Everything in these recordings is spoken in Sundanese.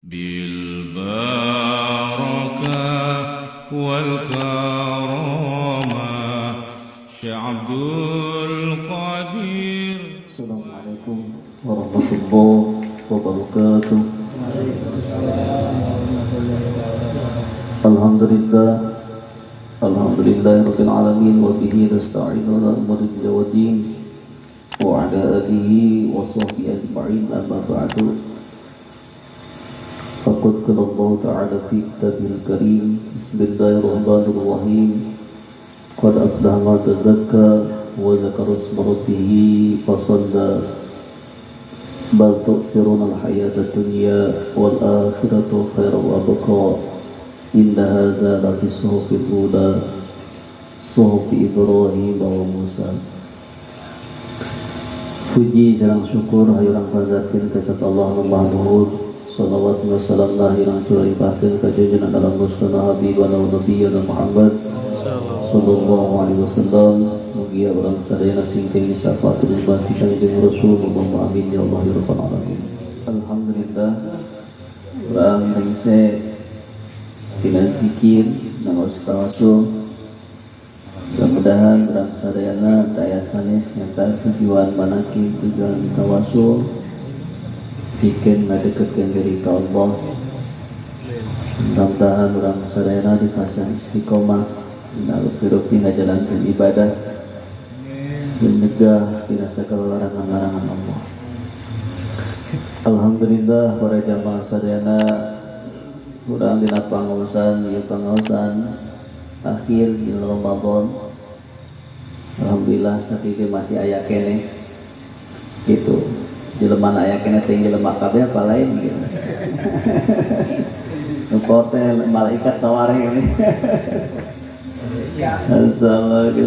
بالبركة والكرامة Syekh Abdul Qadir. Assalamualaikum warahmatullahi wabarakatuh. Alhamdulillah, alhamdulillahirabbil alamin wa bihi nasta'inu ala umuri dunya waddin wa ala alihi wa sahbihi ajma'in, amma ba'du. Faqad qala Allah ta'ala fi kitabil karim, bismillahirrahmanirrahim. Qad aflaha man tazakka wa dzakara isma rabbih fa shalla. Bal tu'thiruna al-hayata ad-dunya wal akhiratu khairun wa abqa. Inna hadza la fi suhufil ula, suhufi Ibrahim wa Musa. Puji sareng syukur hayurang panjatkeun ka Allah nu Maha Luhur. Salawat wa salam lahirang curah ibahkeun ka junjungan alam busana habibana wa nabiyana Muhammad sallallahu alaihi wasallam. Mugia urang sadayana sing teu syafaat umat Kanjeng Rasulullah. Amin ya Allah ya rabbal alamin. Alhamdulillah urang rengse dina zikir nangos tawasul. Mudah-mudahan urang sadayana daya sanes nyata tujuan manakib tujuan tawasul bikin ngadeketkeun diri ka Allah. Mudah-mudahan urang sadayana dipasang istiqomah dina rupi-rupi ngajalankeun ibadah dan nyegah dina sagala larangan-larangan Allah. Alhamdulillah para jamaah sadayana urang dina pangaosan ieu pangaosan akhir di Ramadan. Alhamdulillah sakieu masih aya keneh gitu. Jelema aya keneh teh jelema kabeh apa lain gitu. Nu teh malaikat tawar ini. Assalamualaikum.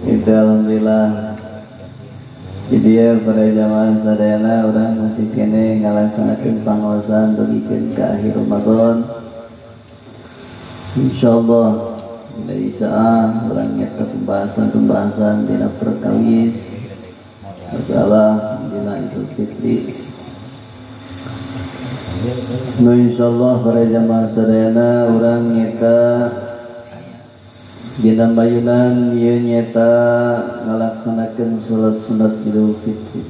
Itu alhamdulillah. Jadi ya para jamaah sadayana urang masih keneh ngalaksanakeun pangaosan dugikeun ka akhir Ramadan. Insyaallah dari saat urang nyata pembahasan-pembahasan dina perkawis masalah dina Idul Fitri. Nu insyaallah para jamaah sadayana urang nyata dina mayunan ieu nyata ngalaksanakeun salat sunat Idul Fitri.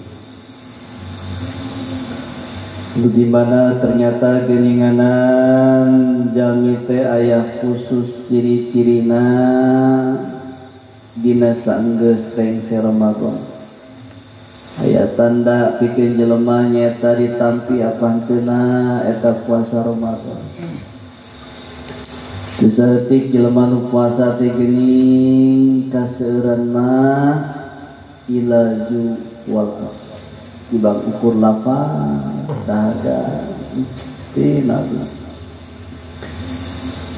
Di mana ternyata geuninganan jalmi teh aya khusus ciri-cirina dina saenggeus rengse Ramadan. Aya tanda pikeun jelema nyaeta ditampi apa henteuna eta puasa Ramadan. Teu saeutik jelema nu puasa teh geuning kaseueuran mah ilaju wal tibang ukur lapar dahaga istina.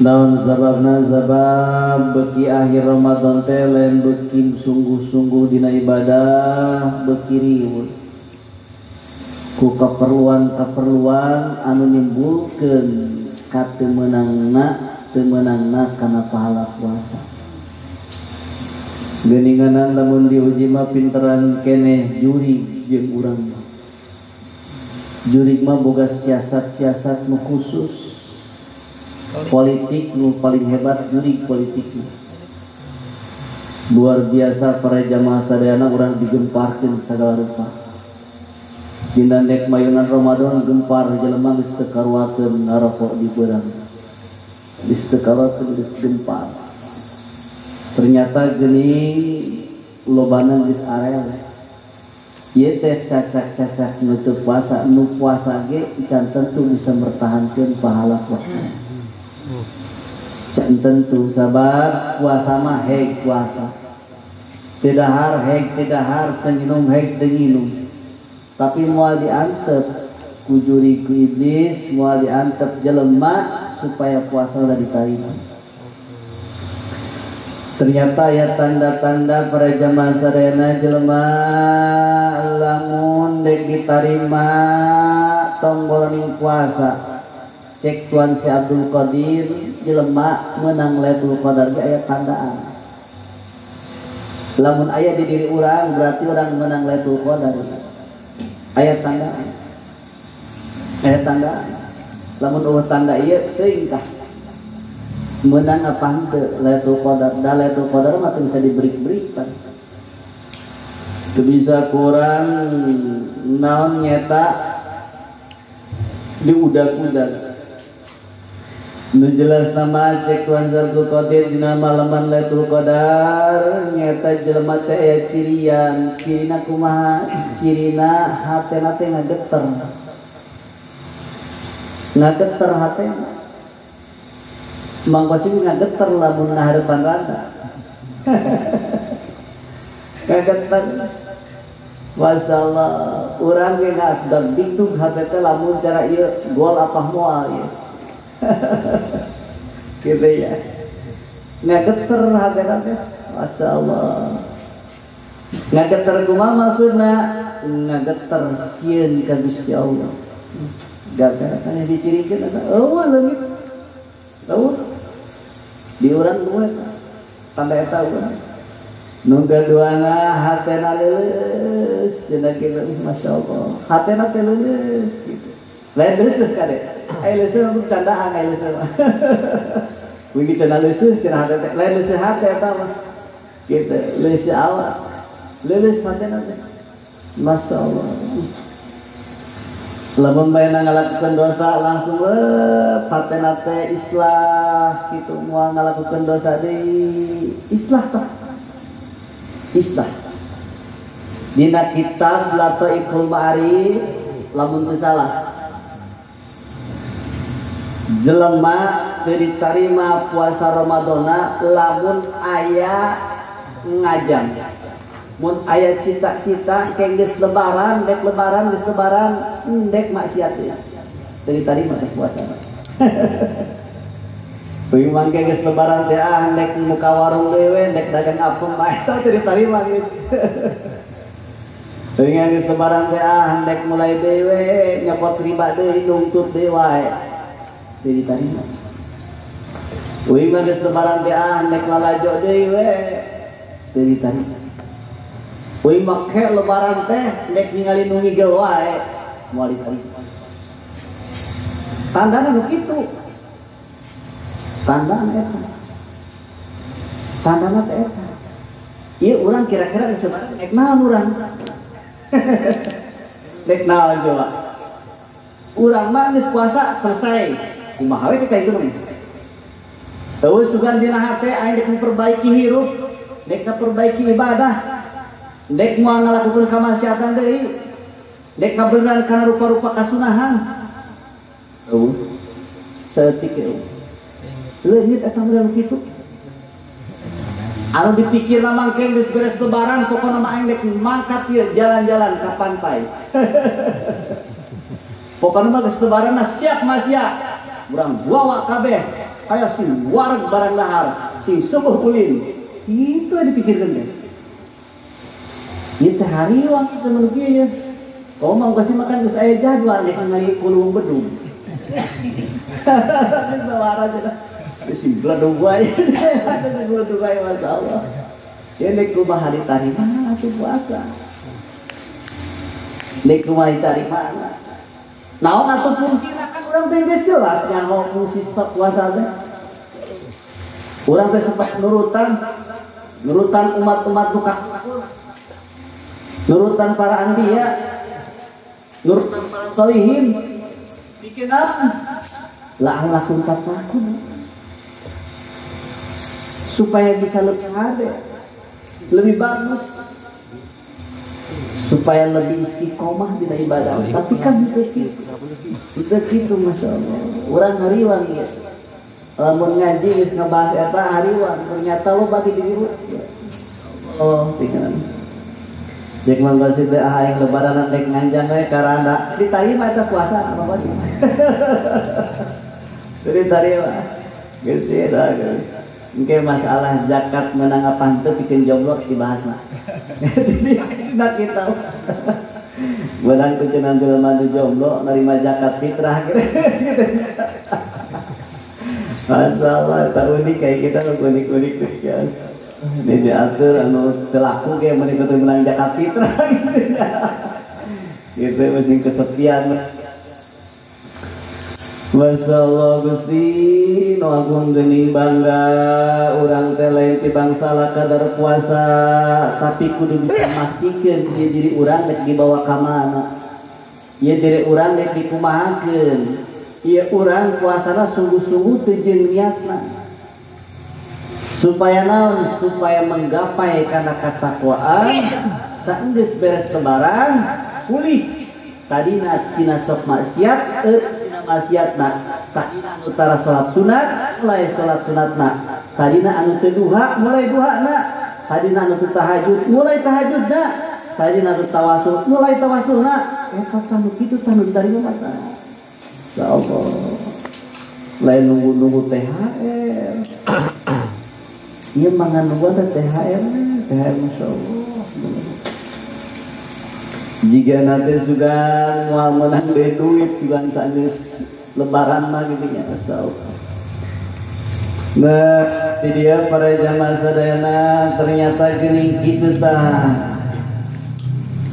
Naon sababna? Sabab beki akhir Ramadan teh lain beki sungguh-sungguh dina ibadah, beki riweuh ku keperluan-keperluan anu nimbulkeun katemenangna temenangna kana pahala puasa. Geuninganan lamun diuji mah pinteran keneh jurig jeung urang mah. Jurig mah boga siasat-siasat nu khusus. Politik nu paling hebat jurig politikna. Luar biasa para jamaah sadayana urang digemparkeun sagala rupa. Dina nek mayunan Ramadan gempar jelema geus teu karuakeun ngarokok di beurang. Geus teu karuakeun geus gempar. Ternyata geuning lobana geus arel. Ieu teh cacak-cacak nu teu puasa, nu puasa ge can tentu bisa mertahankeun pahala puasa. Can tentu sabab puasa mah heg puasa. Teu dahar heg teu dahar, teu nginum heg teu nginum. Tapi moal diantep ku juri ku iblis, moal diantep jelema supaya puasa udah diterima. Ternyata ya tanda-tanda para jamaah sadayana jelema lamun dek ditarima tong boroning puasa. Cek Tuan Si Abdul Qadir jelema menang Lailatul Qadar ge aya tandaan. Lamun aya di diri urang berarti urang menang Lailatul Qadar. Aya tandaan. Tanda lamun eueuh tanda ieu teuing tah meunang apa henteu Lailatul Qadar. Da Lailatul Qadar mah teu bisa diberi-berikan. Teu bisa kurang naon nyeta diudag-udag. Nu jelas nama cek Tuhan Abdul Qadir dina malaman Lailatul Qadar nyeta jelema teh aya cirian. Cirina kumaha? Cirina hatena teh ngageter. Ngageter hatena. Mang Qasim ngageter lamun ngahareupan randa. Ngageter. Masyaallah, urang ge ngadag-digdug hate teh lamun cara ieu gol apa moal ieu. Gitu ya. Ngageter hatena teh. Masyaallah. Ngageter kumaha maksudna? Ngageter sieun ka Gusti Allah. Gagal kan dicirikeun eta eueuh leungit. Eueuh. Di urang dua eta. Tanda eta urang. Nu kaduana hatena leuleus cenah kitu masyaallah. Hatena teh leuleus gitu. Lain leuseus kade. Ai leuseus mah candaan ai leuseus mah. Wigi cenah leuseus cenah hate teh. Lain leuseus hate eta mah. Gitu, leuseus awak. Leuleus hatena teh. Masyaallah. Lamun bae ngalakukeun dosa langsung hatena teh islah kitu moal ngalakukeun dosa deui. Islah tah. Islah. Dina kitab Lataiful Ma'arif lamun teu salah. Jelema teu ditarima puasa Ramadana lamun aya ngajam. Mun aya cita-cita ke geus lebaran, dek lebaran geus lebaran, dek maksiat ya. Teu ditarima teh puasa. Kuing mangke geus lebaran teh ah dek muka warung deui we, dek dagang apem bae teh teu ditarima geus. Kuing geus lebaran teh ah dek mulai deui we, nyopot riba deui, nungtut deui wae. Teu ditarima. Kuing mah geus lebaran teh ah dek lalajo deui we, teu ditarima. Uing make lebaran teh nek ningali nu ngigel wae moal ditarima. Tandana nu kitu. Tandana eta. Tandana teh eta. Ieu urang kira-kira geus lebaran nek naon urang? Nek naon coba? Urang mah geus puasa selesai. Kumaha we kita itu mah. Eueuh sugan dina hate aing dek memperbaiki hirup, dek memperbaiki ibadah. Dek moal ngalakukeun kamaksiatan deui. Dek kabeneran kana rupa-rupa kasunahan. Eueuh. Saeutik eueuh. Leungit eta mah kitu. Anu dipikirna mangke geus beres lebaran pokona mah aing dek mangkat ieu jalan-jalan ka pantai. Pokona mah geus lebaran mah siap maksiat. Urang bawa kabeh aya sing wareg barang dahar, sing subuh ulin. Kitu dipikirkeun teh. Ieu teh hariwang kitu mun kieu ya. Kau mau kasih makan geus aya jadwal nek ngali kulung bedung. Sawara cenah. Geus bledug wae. Bledug wae masyaallah. Ieu nek kumaha ditarima atuh puasa. Nek kumaha ditarima. Naon atuh fungsina kan urang teh geus jelas nyaho fungsi puasa teh. Urang teh supaya nurutan umat-umat nu kapungkur. Nurutan para anbiya, nurutan para solihin, bikin apa? La'allakum tattaqun. Supaya bisa lebih hade, lebih bagus, supaya lebih istiqomah di ibadah. Tapi kan itu gitu, masya Allah. Orang hariwang ya. Lamun ngaji geus ngebahas eta hariwang, ternyata lo bagi diri lo. Oh, tinggal. Jek Mang Basit teh ah aing lebaran dek nganjang we karana ditarima eta puasa apa wajib. Ditarima. Geus eta. Engke masalah zakat menang apa henteu pikeun jomblo dibahas mah. Jadi nak kita. Menang ku cenah jelema nu jomblo nerima zakat fitrah gitu. Masalah eta unik kayak kita unik-unik ya. Ini diatur anu telaku kayak mengikuti menang zakat fitrah gitu. Gitu mesti kesepian. Masya Allah Gusti nu agung geuning bangga urang teh lain ti bangsa lakadar puasa tapi kudu bisa mastikeun ieu diri urang rek dibawa ka mana, ieu diri urang rek dikumahakeun, ieu urang puasana sungguh-sungguh teu jeung niatna supaya naon, supaya menggapai kana katakwaan. Saenggeus beres lebaran pulih tadina tina sok maksiat maksiatna, tadina anu tara salat sunat mulai salat sunatna, tadina anu teu duha mulai duhana, tadina anu teu tahajud mulai tahajudna, tadina anu tawasul mulai tawasulna. Eta tanu kitu tanu tarima mata. Insyaallah lain nunggu-nunggu THR. Ieu mah nungguan teh THR, THR masyaallah. Jika nanti sugan moal menang deui duit sugan sanes lebaran mah gitu nya masyaallah. Nah, di dia para jamaah sadayana ternyata geuning kitu tah.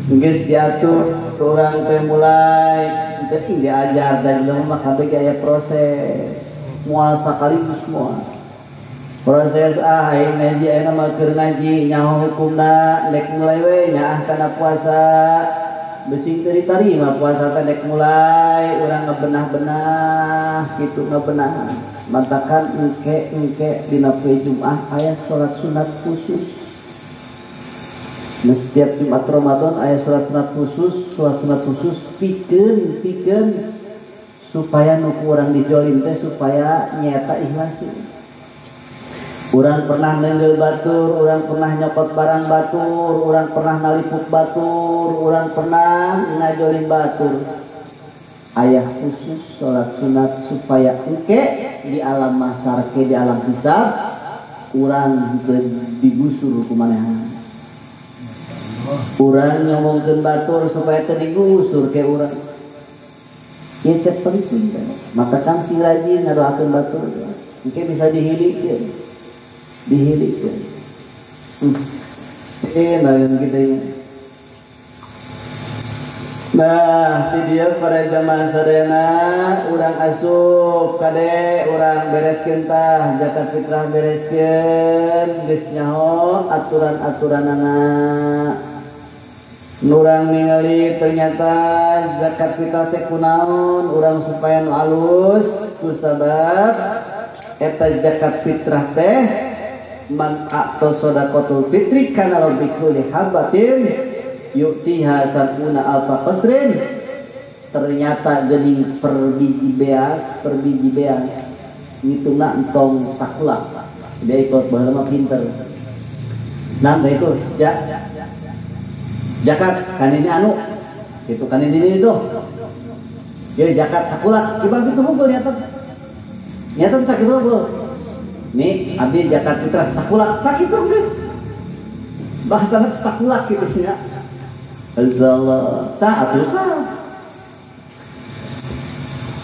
Geus diatur urang teh mulai teh diajar dan jelema mah kabeh aya proses. Moal sakaligus moal. Proses ah aing ngaji ayeuna mah keur ngaji nyaho hukumna rek mulai we nyaah kana puasa. Besing teu ditarima puasa teh rek mulai urang ngebenah-benah kitu ngebenah. Matakan engke-engke dina poe Jumat aya salat sunat khusus. Nah, setiap Jumat Ramadan aya salat sunat khusus, salat sunat khusus pikeun pikeun supaya nu ku urang dijolim teh supaya nyaeta ikhlas. Urang pernah nenggel batur, urang pernah nyopot barang batur, urang pernah nalipuk batur, urang pernah ngajolim batur. Ayah khusus sholat sunat supaya engke di alam mahsyar ke di alam hisab urang digusur kumanehan. Urang ngomongkeun batur supaya teu digusur ke urang. Ieu cek penting maka kan sing rajin ngadoakeun batur engke bisa dihilikeun. Dihilikeun. Nah, kita ini. Nah, di dia para jamaah sadayana urang asup kade urang bereskeun tah zakat fitrah bereskeun geus nyaho aturan-aturanana. Nurang ningali ternyata zakat fitrah teh kunaon urang supaya nu alus kusabab eta zakat fitrah teh man a'ta shadaqatul fitri kana lahu bi kulli habatin yu'tiha sabuna alfa qasrin. Ternyata geuning per biji beas ngitungna entong sakulak. Dia ikut baheula mah pinter. Nah, itu ya. Zakat kan ini anu itu kan ini itu. Ya zakat sakulak coba kitu hungkul nyata. Nyata sakitu hungkul. Nih abdi zakat fitrah sakulak sakitu geus. Bahasana sakulak kitu nya. Allah sah atuh sah.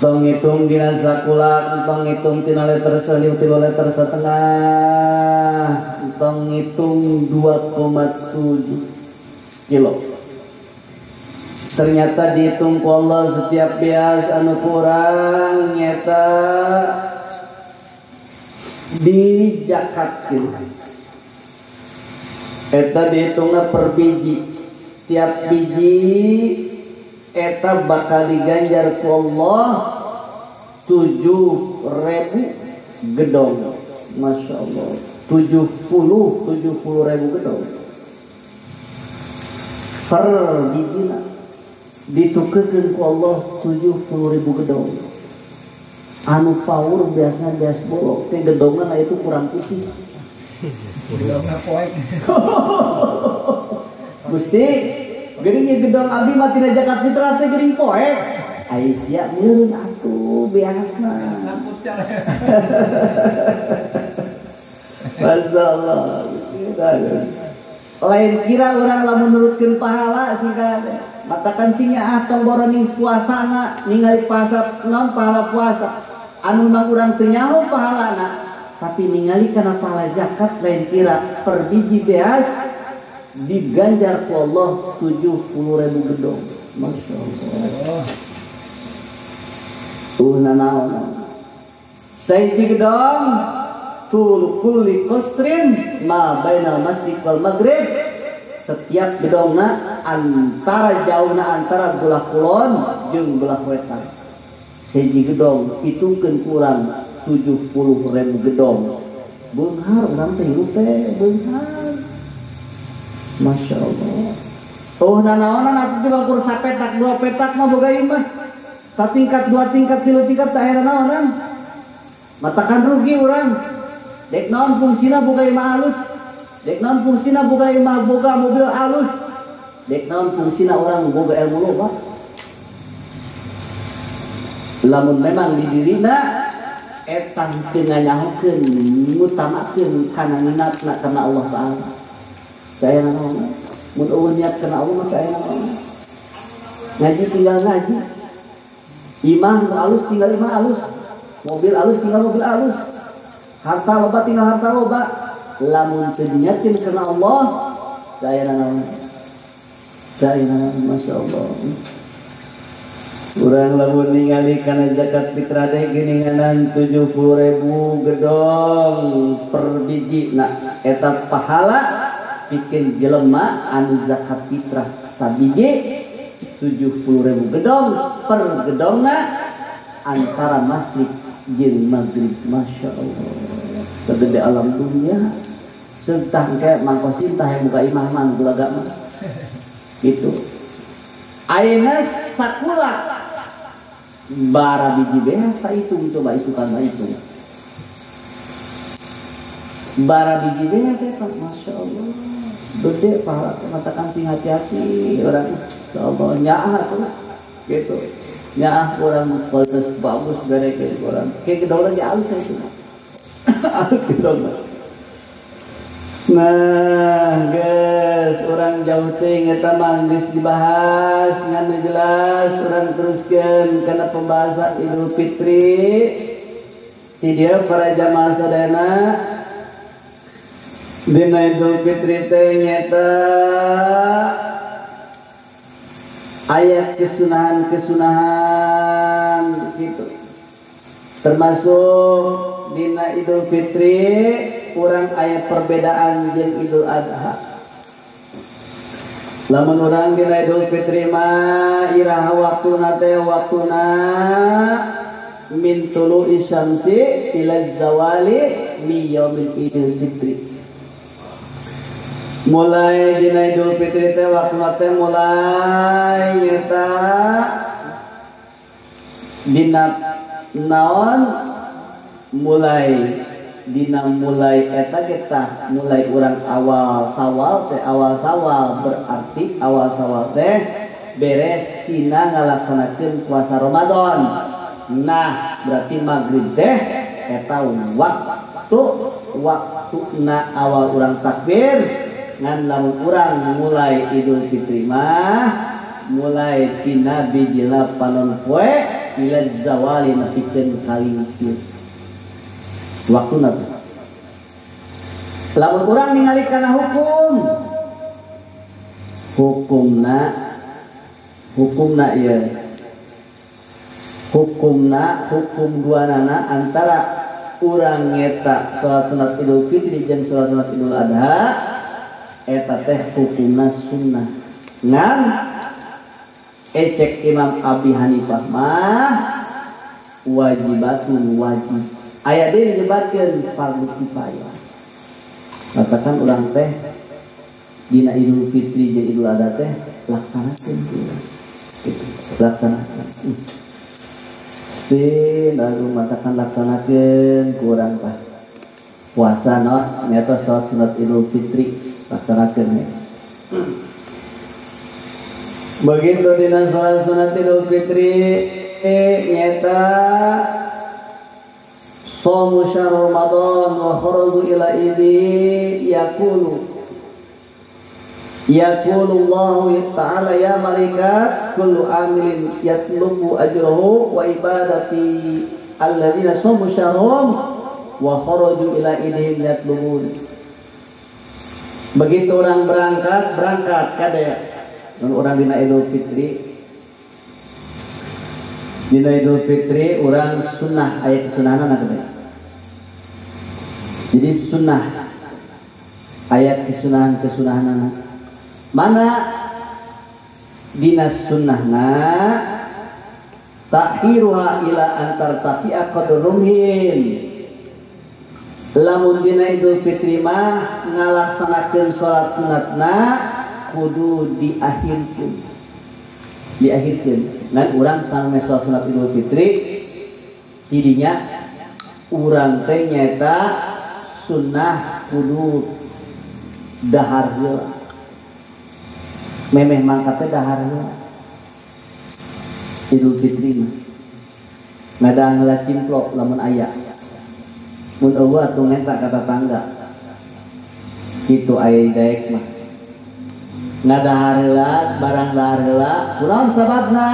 Tong ngitung dina sakulak, tong ngitung tina liter saliu tilu liter setengah, tong ngitung 2,7 kilo. Ternyata dihitung ku Allah setiap beas anu kurang nyata dijakatkeun. Eta dihitungna per biji. Setiap biji eta bakal diganjar ku Allah 7.000 gedong. Masya Allah, 70.000 gedong per bijina ditukeurkeun ku Allah 70.000 gedong. Anu paur biasanya bias bolok teh gedongna itu kurang putih. Gedongna poek. Gusti, geuning gedong abdi mah tina zakat fitrah teh geuning poek. Ai sia meureun atuh beasna. Masyaallah. Lain kira urang lamun nurutkeun pahala singkat. Matakan sinya ah tong boroning puasana ningali puasa naon pahala puasa. Anu mah urang teu nyaho pahalana, tapi ningali kana pahala zakat lain kira per biji beas diganjar ku Allah 70.000 gedong. Masya Allah. Nanaon sahiji gedong tul kulli qasrin ma bainal masyriq wal maghrib, setiap gedongna antara jauhna antara belah kulon jeung belah wetan. Sahiji gedong hitungkeun kurang 70.000 gedong. Beunghar urang teh hirup teh beunghar. Masya Allah. Oh nanaonan atuh teh bangkur sapetak dua petak mah boga ieu mah. Satingkat dua tingkat tilu tingkat tak heran naonan. Matakan rugi urang. Dek naon fungsina boga imah alus. Dek naon fungsina boga imah boga mobil alus. Dek naon fungsina urang boga ilmu loba. Lamun memang di dirina eta teu nganyahokeun ngutamakeun kana niatna kana Allah Ta'ala. Saya naon? Mun eueuh niat kana Allah mah saya naon? Ngaji tinggal ngaji. Imah nu alus tinggal imah alus. Mobil alus tinggal mobil alus. Harta loba tinggal harta loba. Lamun teu diniatkeun kana Allah, saya naon? Saya naon? Masya Allah. Urang lamun ningali kana zakat fitrah teh geuninganan 70.000 gedong per biji. Nah, eta pahala pikeun jelema anu zakat fitrah sabiji 70.000 gedong per gedongna antara masyriq jeung maghrib. Masya Allah, segede alam dunia. Sentah kayak mangkos sintah yang buka imah mah gulaga mah gitu. Ayeuna sakulak bara biji beas hitung, coba isukan mah hitung bara biji beas eta. Masya Allah, gede pahala. Matakan sing hati-hati orang. Insyaallah nyaah atuh gitu. Nyaah orang kualitas bagus bere ke orang. Kayak gedong lagi alus itu. Alus gedong. Nah, guys, orang jauh teuing eta mah geus dibahas ngan jelas, urang teruskeun kana pembahasan Idul Fitri. Ti dieu para jamaah sadayana dina Idul Fitri teh nyaeta ayat kesunahan-kesunahan gitu. Termasuk dina Idul Fitri kurang ayat perbedaan jeung Idul Adha. Lamun urang dina Idul Fitri mah iraha waktuna teh waktuna min tulu'i syamsi ila zawali mi yaumil Idul Fitri. Mulai dina Idul Fitri teh waktuna teh mulai nyata dina naon mulai dina mulai eta kita mulai urang awal sawal teh, awal sawal berarti awal sawal teh beres tina ngalaksanakeun puasa Ramadan. Nah berarti maghrib teh eta waktuna awal urang takbir. Ngan lamun urang mulai Idul Fitri mah mulai tina bijila panon poe ila zawali nepikeun kalingsir waktuna. Lamun urang ningali kana hukum, hukumna ieu hukumna hukum duanana antara urang ngeta salat sunat Idul Fitri jeung salat sunat Idul Adha eta teh hukumna sunnah. Ngan ecek Imam Abi Hanifah mah wajibatun wajib. Aya deui dijebatkeun fardu kifayah. Katakan urang teh dina Idul Fitri jeung Idul Adha teh laksanakeun gitu. Laksanakeun. Stin lalu matakan laksanakeun ku urang tah. Puasa no nyata salat sunat Idul Fitri laksanakeun we. Begitu dina salat sunat Idul Fitri nyata shaum syahr Ramadan wa kharaju ila idi yaqulu yaqulu Allah ta'ala ya malaikat kullu amilin yatlubu ajrahu wa ibadati alladzina shamu syahrahum wa kharaju ila idihim yatlubun. Begitu orang berangkat kade orang dina Idul Fitri Dina Idul Fitri urang sunnah aya kesunahanana gede. Jadi sunnah ayat kesunahan-kesunahanana. Mana dina sunnahna takhiruha ila antar tafi'a qadrumhin. Lamun dina Idul Fitri mah ngalaksanakeun salat sunatna kudu diakhirkeun. Diakhirkeun. Ngan urang sampe salat sunat Idul Fitri tidinya urang teh nyaeta sunnah kudu dahar heula. Memeh mangkat teh dahar heula. Idul Fitri mah ngadang heula cimplok lamun aya. Mun eueuh atuh ngenta ka tatangga. Kitu aya daek mah. Ngadahar heula, barang dahar heula, kunaon sababna?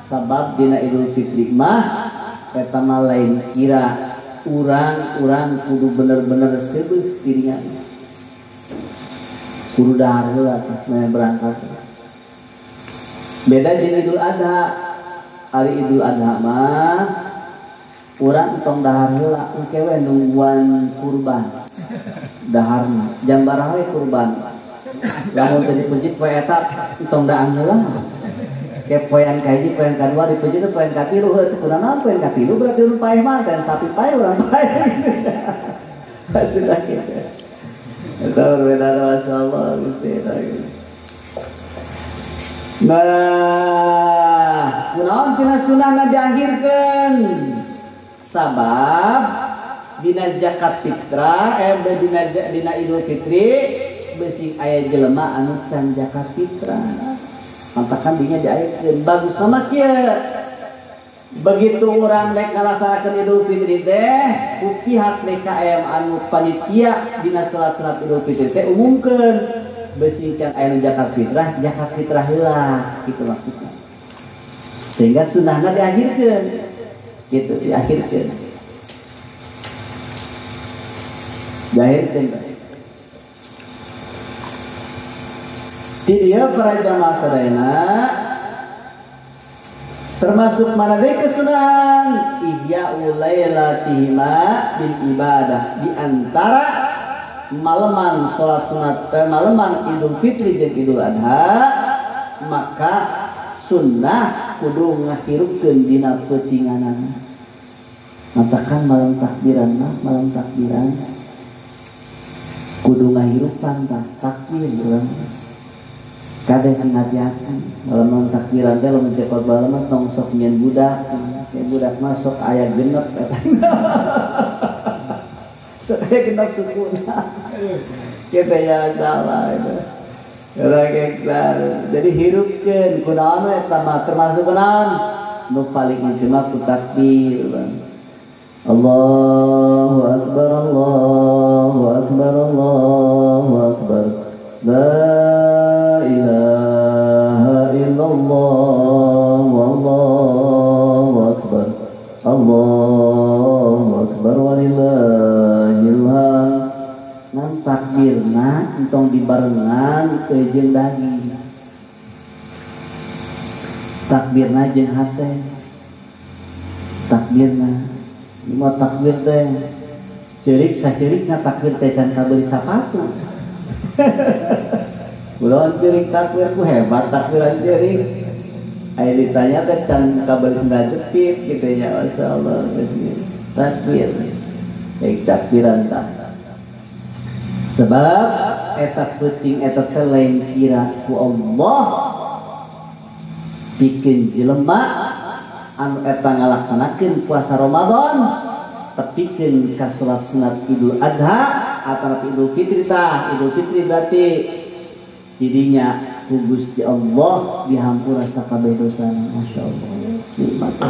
Sabab dina Idul Fitri mah eta mah lain kira urang-urang kudu bener-bener seubeuh dirinya. Kudu dahar heula tah berangkat. Beda jeung Idul Adha. Ari Idul Adha mah urang tong dahar heula engke we nungguan kurban. Daharna jam baraha we kurban. Lamun teu dipuji poe eta tong daang heula. Ke poean ka hiji poean kadua dipuji teh poean katilu heuh teu kunaon poean katilu berarti urang paeh mah dan sapi paeh urang paeh. Sudah kitu. Eta berbeda masyaallah Gusti eta. Nah, kunaon cenah sunahna diakhirkeun? Sabab dina zakat fitrah dina Idul Fitri beusi aya jelema anu can zakat fitrah. Mantakan dinya diakhirkeun. Bagus sama kieu. Begitu urang rek ngalaksanakeun Idul Fitri teh, ku pihak BKM anu panitia dina salat-salat Idul Fitri teh umumkeun beusi can aya nu zakat fitrah heula kitu maksudna. Sehingga sunahna diakhirkeun. Gitu diakhirkeun. Diakhirkeun. Di dia para jamaah sadayana termasuk mana deui kesunahan ihya'u lailatihima bil ibadah, di antara maleman salat sunat maleman Idul Fitri jeung Idul Adha maka sunnah kudu ngahirupkeun dina peutinganana. Matakan malam takbiran mah malam takbiran kudu ngahirupan tah takbir urang. Kade sing hati-hati malam takbiran teh lamun cepot bae mah tong sok nyeun budak, kayak budak mah sok aya genep eta. Sok aya genep sukuna. Kitu ya salah itu. Jadi hirupkeun kunaon eta mah termasuk kunaon nu paling inti mah ku takbir. Allahu akbar Allahu akbar Allahu akbar. La ilaha illallah wallahu akbar. Allahu akbar walillahil hamd. Ngan takbirna entong dibarengan jeung daging. Takbirna jeung hate. Takbirna mau takbir teh ceurik saceurikna takbir teh can kabeuli sapatu. Ulun ceurik takbir ku hebat takbiran ceurik. Aya ditanya teh can kabeuli sendal jepit kitu nya masyaallah takbir. Baik takbiran tah. Sebab eta peuting eta teh lain kira ku Allah bikin jelema anu eta ngalaksanakeun puasa Ramadan tepikeun ka salat sunat Idul Adha atau Idul Fitri tah. Idul Fitri berarti jadinya ku Gusti Allah dihampura sakabeh dosana. Masyaallah nikmat.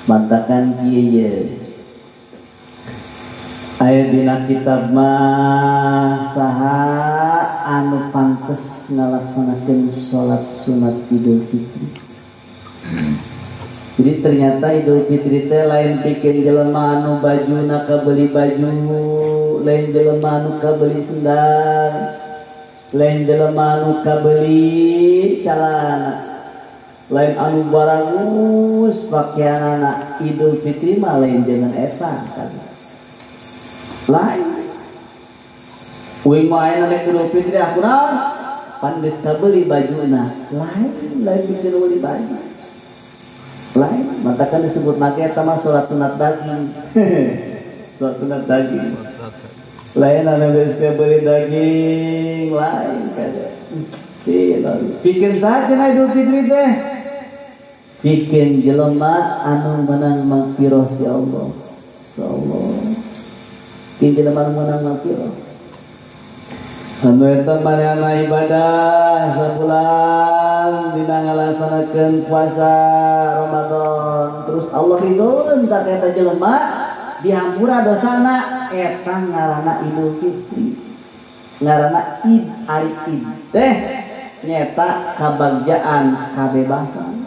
Mantakan kieu ye. Aya dina kitab mah saha anu pantes ngalaksanakeun salat sunat Idul Fitri. Jadi ternyata Idul Fitri teh lain pikeun jelema anu bajuna kabeli baju, lain jelema anu kabeli sendal, lain jelema anu kabeli calana, Lain anu barangus pakaianana Idul Fitri mah lain jangan eta kan. Lain. Uing mah ayeuna rek Idul Fitri aku naon? Pan geus kabeuli bajuna. Lain lain bikin beli baju. Lain, matakan disebut make eta mah salat sunat daging. Salat sunat daging. Lain anu geus kabeuli daging, lain kada. Bikin saja na Idul Fitri teh. Bikin jelema anu menang magfirah ti Allah. Insyaallah. Bikin jelema anu menang magfirah. Anu eta manehna ibadah sabulan dina ngalaksanakeun puasa Ramadan. Terus Allah ridhoeun ka eta jelema dihampura dosana eta ngaranna Idul Fitri. Ngaranna Id ari Id teh nyata kabagjaan kabebasan.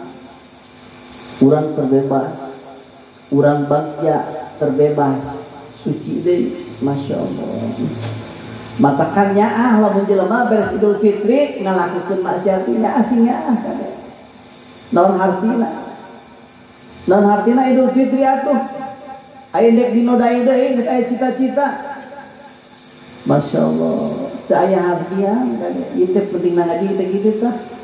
Urang terbebas, urang bagja terbebas, suci deui, masya Allah. Matakan nyaah lamun jelema beres Idul Fitri ngalakukeun maksiat nyaah sing nyaah kade. Naon hartina? Naon hartina Idul Fitri atuh? Aya dek dinodai deui geus aya cita-cita. Masya Allah, teu aya hartian kade. Ieu teh penting ngaji teh kitu tah.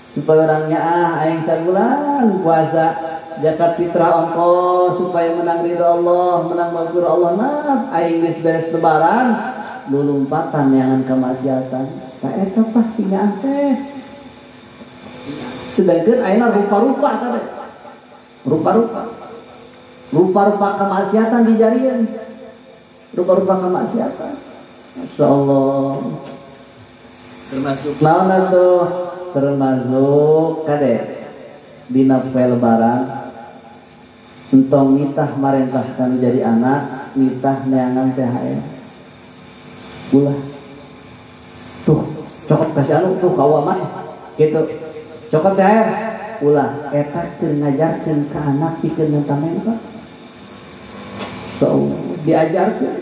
Supaya orangnya aing sabulan puasa zakat fitrah ongkos supaya menang ridho Allah, menang maghfirah Allah. Nah, aing geus beres lebaran lulumpatan neangan kemaksiatan. Tah eta tah singaan teh. Sedangkan ayeuna rupa-rupa teh. Rupa-rupa. Rupa-rupa kemaksiatan dijarieun. Rupa-rupa kemaksiatan. Masyaallah. Termasuk naon atuh? Termasuk kade dina poe lebaran entong nitah marentah kanu jadi anak nitah neangan THR ulah tuh cokot kasih anu tuh kawa mah gitu cokot THR ulah eta keur ngajarkeun ka anak pikeun menta-menta so diajarkeun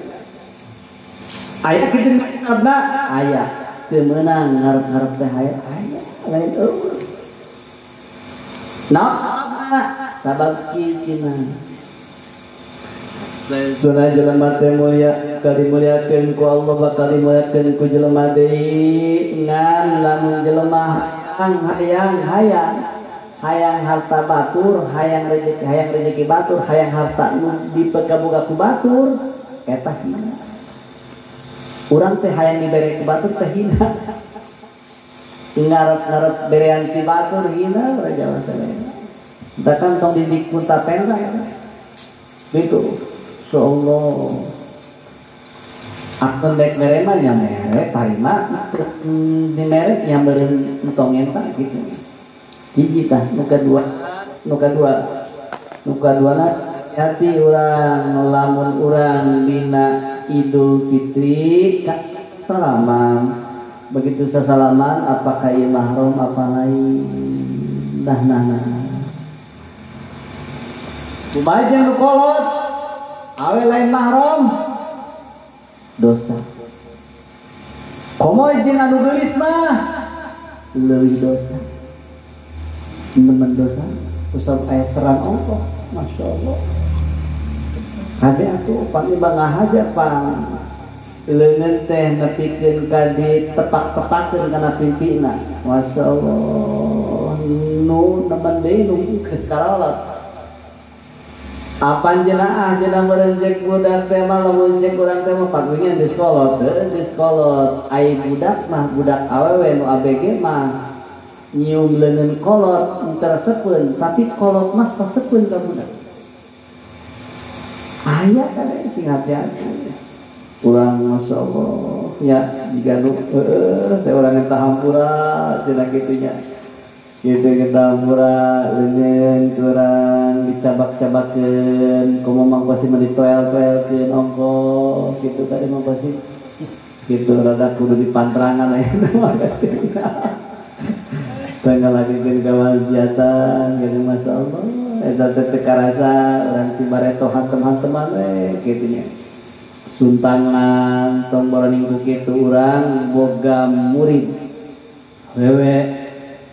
aya kitu abna aya teu meunang ngarep-ngarep THR aya lain eueuh. Naon sababna? Sabab kikina. Sunah jelema teh mulia kadimuliakeun ku Allah bakal dimuliakeun ku jelema deui ngan lamun jelema hayang hayang hayang harta batur, hayang rezeki batur, hayang harta nu dipekaboga ku batur eta hina. Urang teh hayang dibere ku batur teh hina. Ngarep-ngarep berean ti batur hina raja masalahna. Bahkan tong didik punta penta ya. Gitu. Insyaallah. Akun dek mere mah nya mere tarima di mere nya meureun entong eta gitu. Hiji tah nu kadua nu kaduana hati urang lamun urang dina Idul Fitri salaman. Begitu sesalaman apakah ieu mahram apa lain? Nah nah nah. Kumaha nu kolot awe lain mahram dosa. Komo jeung anu geulis mah leuwih dosa. Nemen dosa kusab aya serang Allah, masyaallah. Kade atuh pangibang ngahaja pang leungeun teh nepikeun ka ditepak-tepakeun kana pimpina. Masyaallah nu nemen deui nu geus karolot. Apan jenaah jenah meureun jeung budak teh mah lamun jeung urang teh mah pagunya geus kolot, geus kolot. Ai budak mah budak awewe nu ABG mah nyium leungeun kolot teu resepeun, tapi kolot mah resepeun ka budak. Aya kade sing hati-hati. Urang masya Allah ya jika nu teh urang eta hampura cenah kitu nya kitu kita hampura leungeun kurang dicabak-cabakeun komo mang pasti mah ditoel-toelkeun ongkoh kitu tadi mah pasti kitu rada kudu dipantrangan aya mah pasti teh ngalagikeun kamaksiatan gitu masya Allah eta teh teu karasa urang cibareto hantem-hanteman we kitu nya. Suntangan tong boroning ku kitu urang boga murid wewe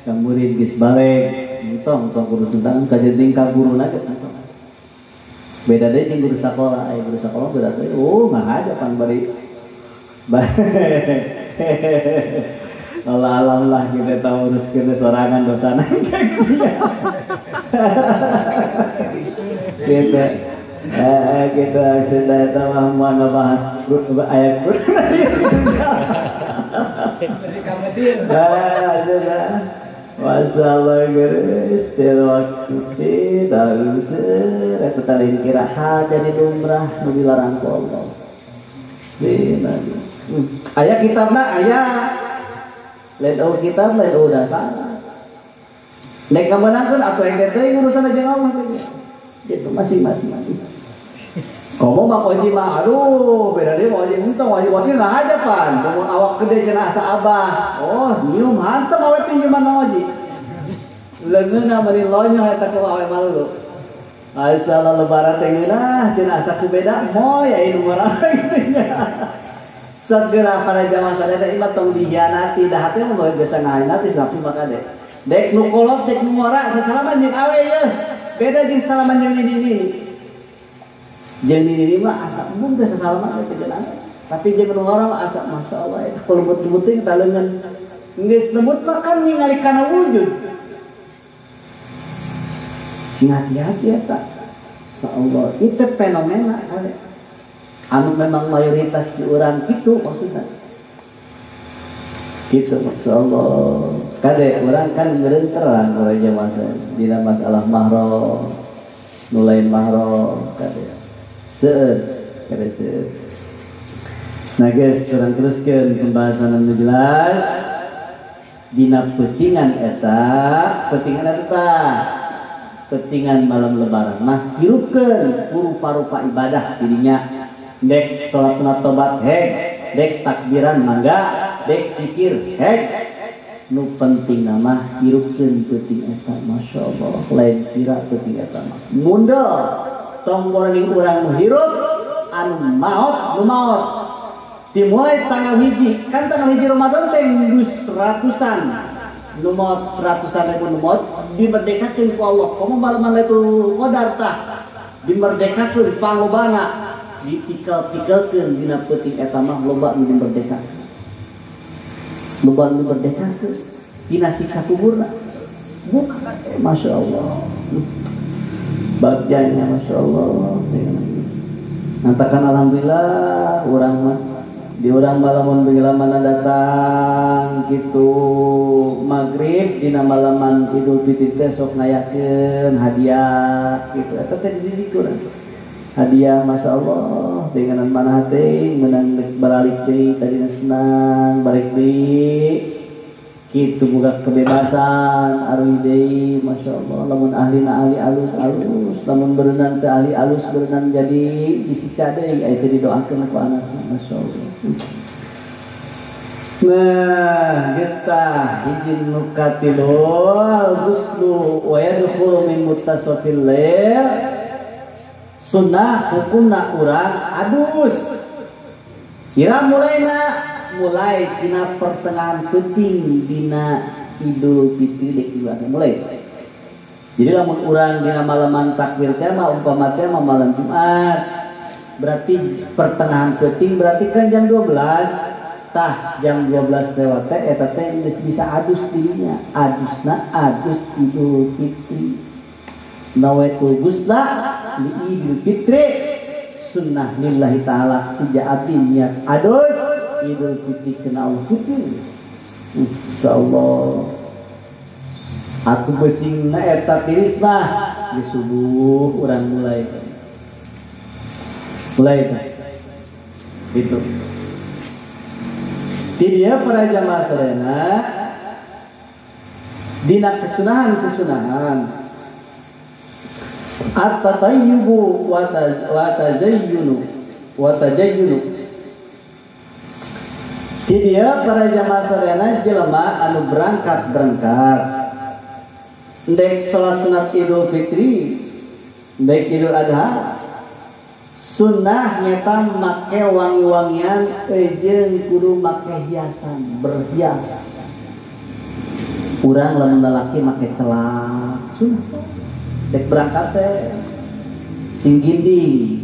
ka murid geus balik Entong tong kudu tuntangan kajenting ka guruna ge entong. Beda deui jeung guru sakola, aya guru sakola beda deui. Oh, mah aja pan bari. Allah alam lah kita tahu uruskeun sorangan dosana. Gitu. Kita sudah tahu mana bahas ayat masih kametin. Sudah. Masalah geus teu waktu dalus eta lain kira jadi lumrah nu dilarang ku Allah. Aya kitabna aya lain eueuh kitab lain eueuh dasar. Nek kamenangkeun atuh engke teh urusan jeung Allah gitu masing-masing. Komo mah oji mah aduh beda deui oji untung oji wakil lah aja pan. Komo awak gede cenah asa abah. Oh nyium hantem awet tinggi mana oji. Leungeunna meuni lonyoh eta ku awe malu. Asal lebaran teh ngeunah cenah asa ku beda moy aya nu murah gitu nya. Segera para jamaah sadaya imah tong dihianati dah hate mah biasa ngahianati tapi maka deh. Dek nu kolot dek nu ngora sasalaman jeung awe yeuh. Beda jeung salaman jeung nini-nini. Jeung nini mah asa embung teh sasalaman teh jalan. Tapi jeung nu ngora mah asa masyaallah eta kulebut-lebut teh taleungan. Geus lembut mah kan ningali kana wujud. Sing hati-hati eta. Insyaallah itu fenomena kali. Anu memang mayoritas di urang kitu maksudna. Gitu masyaallah. Kade urang kan meureun terang urang jamaah dina masalah mahram, nu lain mahram kade. Seueur kade seueur. Nah guys, urang teruskeun pembahasan anu jelas dina peutingan eta, peutingan eta. Peutingan malam lebaran mah hirupkeun ku rupa-rupa ibadah dirinya. Dek salat sunat tobat hek, dek takbiran mangga, dek zikir hek. Nu penting mah hirupkeun peuting eta masyaallah lain kira peuting eta mah. Mundel tong borening urang nu hirup anu maot nu maot. Dimulai tanggal 1, kan tanggal 1 Ramadan teh geus ratusan nu maot, ratusan ribu nu maot dimerdekakeun ku Allah. Komo malam Lailatul Qadar tah dimerdekakeun panglobana ditikel-tikelkeun dina peuting eta mah loba nu dimerdekakeun. Loba nu dimerdekakeun dina siksa kuburna. Masyaallah. Bagjanya masyaallah. Nantakan alhamdulillah urang mah di urang malamun mana datang gitu maghrib dina malaman Idul Fitri teh sok ngayakeun hadiah gitu eta teh dididik urang. Hadiah masya Allah dengan mana hati menang baralik deui tadina senang balik deui kitu boga kebebasan aruy deui masya Allah lamun ahlina ahli alus alus lamun berenang teh ahli alus berenang jadi disiksa deui aya teh didoakeun ku anakna masya Allah. Nah geus tah hiji nu katilu al-ghuslu wa yadkhulu min muttasafil lail. Sunnah hukumna urang adus. Kira mulaina mulai dina pertengahan peuting dina Idul Fitri dek mulai. Jadi lamun urang dina malaman takbir teh mah umpama teh mah malam Jumat. Berarti pertengahan peuting berarti kan jam 12. Tah jam 12 lewat teh eta teh geus bisa adus dirinya. Adusna adus Idul Fitri. Nawaitul ghusla li Idul Fitri sunnah lillahi ta'ala sejati niat adus Idul Fitri kena Allah Fitri. Insyaallah aku besingna eta tiris mah di subuh urang mulai mulai itu. Di dia para jamaah sadayana dina kesunahan-kesunahan at-tatayyubu wa tazayyunu wa tajayyunu. Di dia para jamaah sadayana jelema anu berangkat-berangkat ndek salat sunat Idul Fitri ndek Idul Adha sunnah nyata make wangi-wangian jeung kudu make hiasan berhias. Urang lamun lalaki make celak Sunah dek berangkat teh sing ginding.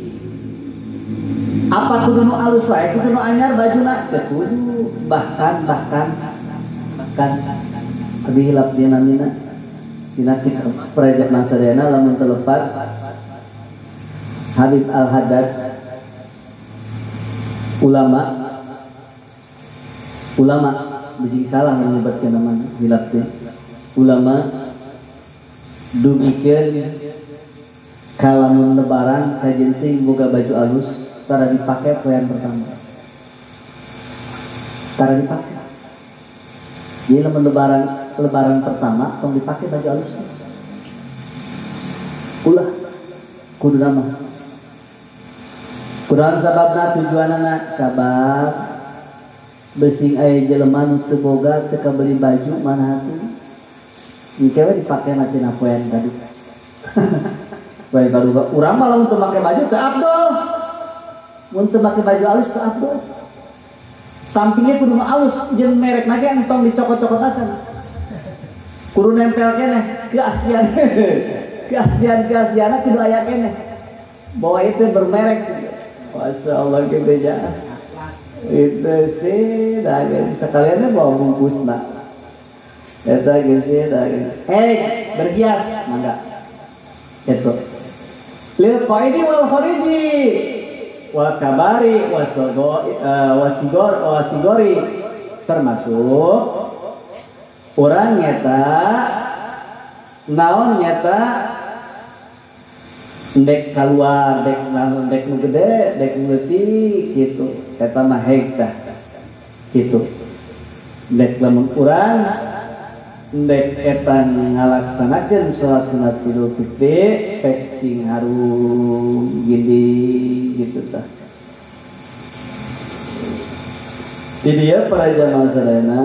Apa kudu nu alus wae, kudu nu anyar bajuna teu kudu. Bahkan abdi hilap dia namina dina kitab Praja Masadena lamun telepat Habib Al-Haddad ulama bisi salah menyebutkan namanya hilap teh ulama dumikeun kalamun lebaran kajenting boga baju alus tara dipake poean pertama, tara dipake. Jadi lamun lebaran pertama tong dipake baju alus ulah kudu nama kudu sababna tujuanana sabab besing aya jelema nu teu boga teu kabeli baju mana hati engke we dipake na tina poean tadi. Baik baru urang mah lamun teu make baju teu abdol, mun teu make baju alus teu abdol. Sampingnya kudu alus jeung merekna ge entong dicokot-cokot acan. Kudu nempel keneh keaslian. Keaslian-keaslianna kudu aya keneh. Bahwa itu bermerek. Masya Allah gitu ya. Itu sih dagen sekaliannya bawa bungkusna. Eta geus sih dagen. Hei, berhias mangga. Itu. Lil qaidi wal khariji wal kabari wasigor wasigori termasuk orang nyata naon nyata ndek keluar dek naon dek nu gede dek nu leutik gitu eta mah heg tah gitu ndek lamun urang ndek eta ngalaksanakeun salat sunat Idul Fitri pek sing harum ginding gitu tah. Di dieu para jamaah sadayana